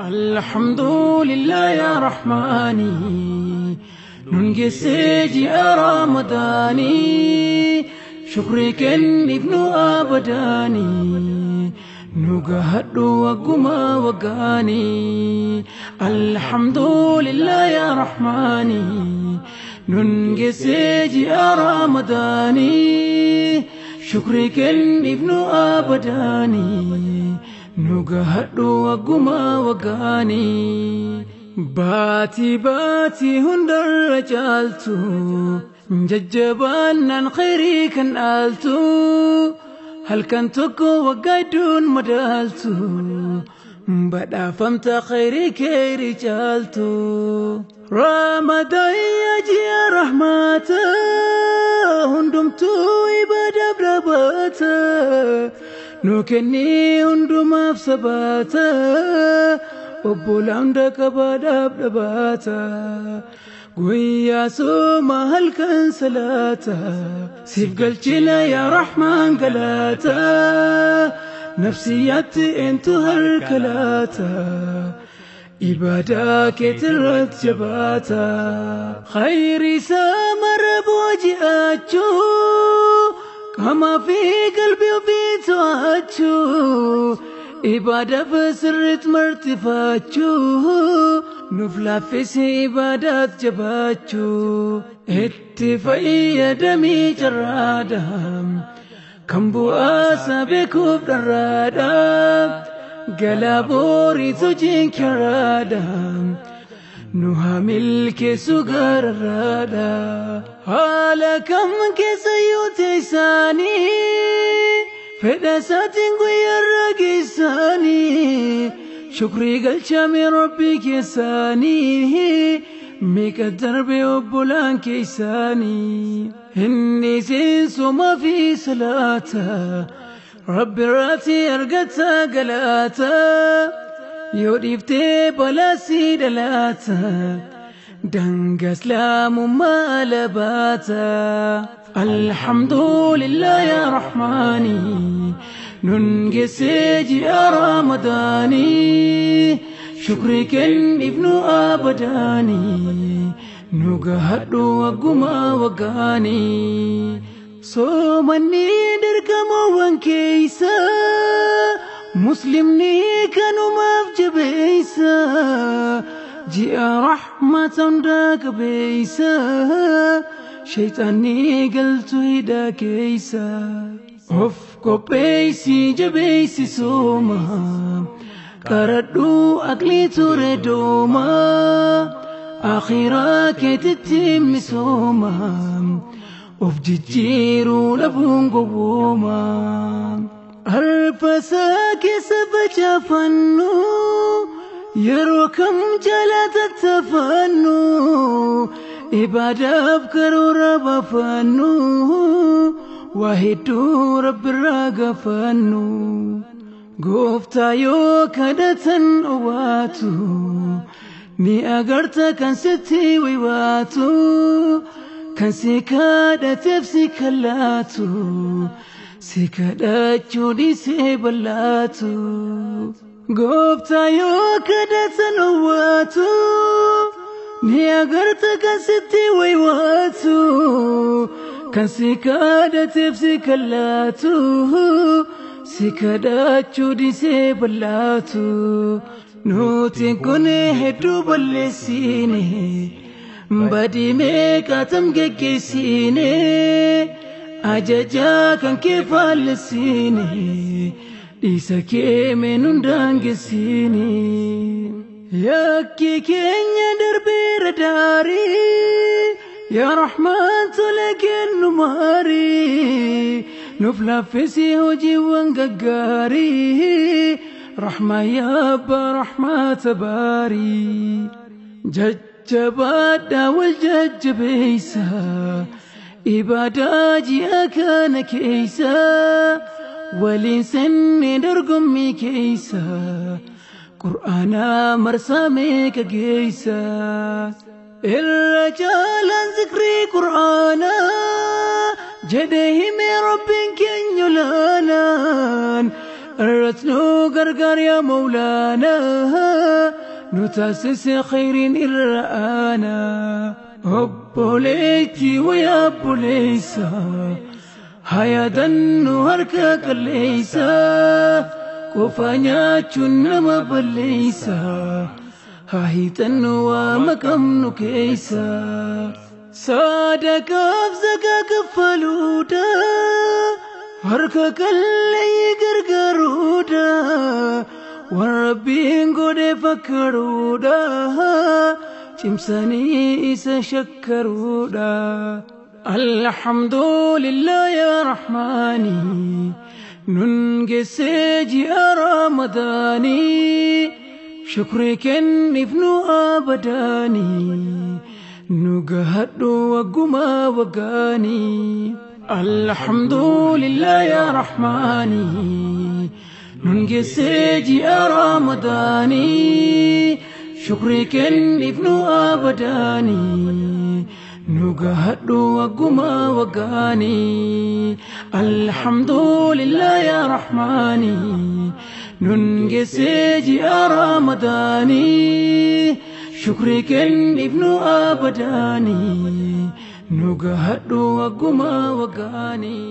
الحمد لله يا رحماني ننجي ji'a Ramadaanii shukrii kenniif nu abadaanii nu gahadhu wagguma waggaanii. الحمد لله يا رحماني ننجي ji'a Ramadaanii shukrii kenniif nu abadaanii nu gahadhu wagguma waggaanii. Baatii baatii hundarra caaltu jajjabaannaan khayrii kan dhaaltu halkan tokko waggaa hedduun madaaltu badhaafamta khayrii keerii caaltu. Ramadaan ji'a rahmaata hundumtuu ibaadaaf dhaabata nu kennii hundumaaf sabaata. Obbola hunda qabaadhaaf dhabaata guyyaa sooma halkan salaata siif galchina yaa Rahmaan galaata nafsiyaatti eentu harka laata ibaadaa keetirratti jabaata khayri isaa mara booji'achuu qaamaa fi qalbii ofii to'achuu ibaadaaf sirriitti martifachuu nuuf laaffisi ibaadaat jabaachuu itti fayyadamii carraadha kan bu'aasa beekuuf dharraadha galaa booriitu hojiin karaadha nu haa milkeessu gararraadha haala kam keessa yoo teessaanii fedha isaatiin guyyaarra geessanii shukrii galchame rabbii keessanii meeqa darbe obbolaan keessanii inni seensumaa fi salaata rabbi irratti argata galaata yoo dhiiftee balaasii dhalaata daangaa islaamummaa labaata. الحمد لله يا رحماني ننجي ji'a Ramadaanii shukrii kenniif nu abadaanii nu gahadhu wagguma waggaanii. Soomanni dirqamawwan keeysa muslimni kanumaaf jabeeysa ji'a rahmata hundaa qabeeysa shayxaanni galtu hidhaa keeysa. Of qopheeysi jabeeysi sooma qaradhu aqlii ture dooma akhiraa keetitti misooma of jijjiiruu dhabuun gowwooma. Arfasaa keessa facaafannu yeroo kam jala tattafannu ibaadaaf karoora baafannu waa hedduu rabbirraa gaafannu. Gooftaa yoo kadhatan owaatu ni agarta kan sitti waywaatu kan si kadhateef si kallaatu si kadhachuu dhiisee bal'aatu. Gooftaa yoo kadhatan owaatu ni agarta kan sitti waywaatu kan si kadhateef si kallaatu si kadhachuu dhiisee bal'aatu. Nuti kun hedduu balleessine badii meeqaatam geggeessine ajajaa kan kee faallessine dhiisa kee meenuun daangessine. Yakki keenya darbeera daarii yaa Rahmaan tola kennu maarii nuuf laaffisi hojiiwwan gaggaarii rahmaa yaa abbaa rahmaata baarii. Jajjabaadhaa wal jajjabeeysa ibaadaa ji'a kana keeysa waliin senne dorgommii keeysa qur'aanaa marsaa meeqa geeysa. Irra caalaan zikrii qur'aanaa jedhee himee rabbiin keenya olaanaan irratti nu gargaar yaa Mawlaanaa. Nu taasise khayriin irra aanaa. Obboleettii wayyaa obboleessa, hayaadannu harka qalleessa, qofaa nyaachuun nama balleessa, haa hiixannu waa maqamnu keessa. Sadaqaaf zakaa kaffaluudha, harka qalleeyyii gargaaruudha, waan Rabbiin godhe fakkaruudha, cimsanii isa shakkaruudha. Alhamdulillah yaa Rahmaani, nun geessee ji'a Ramadaanii, shukrii kenniif nu abadaanii, nu gahadhu waggumaa waggaanii. Alhamdulillah yaa Rahmaani, nun geessee ji'a Ramadaanii, shukrii kenniif nu abadaanii, nu gahadhu waggumaa waggaanii. Alhamdulillah yaa Rahmaani, nun geessee ji'a Ramadaanii, shukrii kenniif nu abadaanii, nu gahadhu waggumaa waggaanii.